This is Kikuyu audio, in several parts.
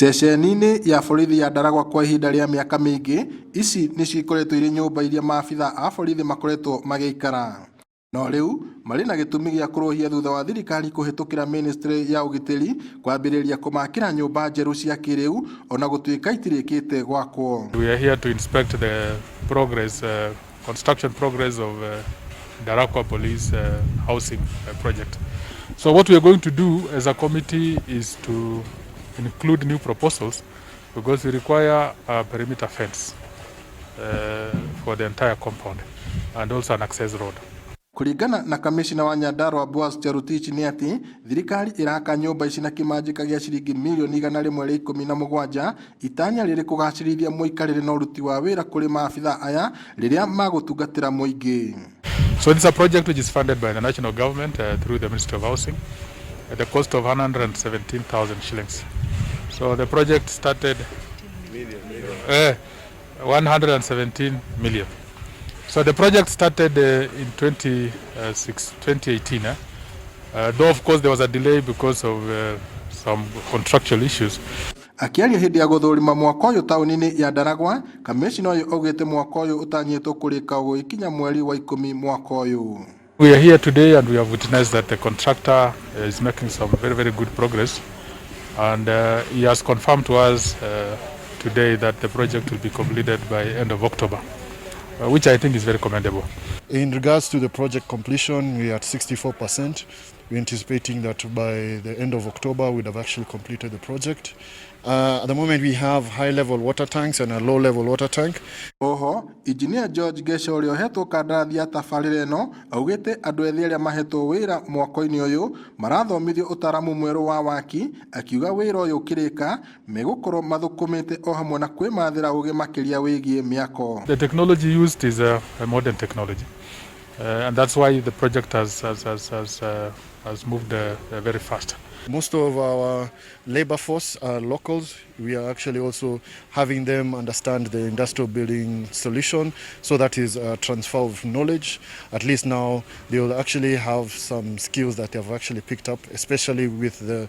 Ceceni-inĩ ya borithi ya Ndaragwa kwa ihinda rĩa mĩaka mĩingĩ, ici nĩcio ikoretwo irĩ nyũmba iria maabitha a borithi makoretwo magĩikara. No rĩu marĩ na gĩtũmi gĩa kũrũhia thutha wa thirikari kũhĩtũkĩra ministry ya ũgitĩri kwambĩrĩria kũmakĩra nyũmba njerũ cia kĩrĩu ona gũtuĩka itirĩkĩte gwakwo. We are here to inspect the progress, construction progress of Ndarakwa Police Housing Project. So what we are going to do as a committee is to include new proposals because we require a perimeter fence for the entire compound and also an access road. Kũringana na kamishina wa Nyandarua Boaz Cherutich nĩ atĩ thirikari ĩraka nyũmba ici na kĩmanjĩka gĩa ciringi mirioni 117, itanya rĩrĩ kũgacĩrithia mũikarĩre na ũruti wa wĩra kũrĩ maabitha aya rĩrĩa magũtungatĩra mũingĩ. So it's a project which is funded by the national government through the Ministry of Housing at the cost of 117,000 shillings. So the project started 117 million. So the project started in 2018. Eh? Though of course there was a delay because of some contractual issues. Akĩaria hĩndĩ ya gũthũrima mwako ũyũ taũni-inĩ ya Ndaragwa, kamishina ũyũ augĩte mwako ũyũ ũtanyĩtwo kũrĩka ũgĩkinya mweri wa 10 mwaka ũyũ. We are here today and we have witnessed that the contractor is making some very, very good progress. And he has confirmed to us today that the project will be completed by end of October, which I think is very commendable. In regards to the project completion, we are at 64%. We're anticipating that by the end of October, we'd have actually completed the project. At the moment, we have high-level water tanks and a low-level water tank. Oho, Engineer George Gesha ũrĩa ũhetwo kandarathi ya tabarĩra ĩno augĩte andũ ethĩ arĩa mahetwo wĩra mwako-inĩ ũyũ marathomithio ũtaaramu mwerũ wa waki, akiuga wĩra ũyũ ũkĩrĩka megũkorwo mathũkũmĩte o hamwe na kwĩmathĩra ũgĩ makĩria wĩgiĩ mĩako. The technology used is a modern technology, and that's why the project has moved very fast. Most of our labor force are locals. We are actually also having them understand the industrial building solution. So that is a transfer of knowledge. At least now they will actually have some skills that they have actually picked up, especially with the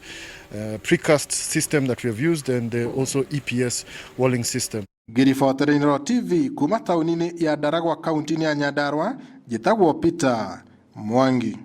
precast system that we have used and the also EPS walling system. Ngĩribotera Inooro TV kuma taũni-inĩ ya Ndaragwa, kaunti-inĩ ya Nyandarua, njĩtagwo Peter Mwangi.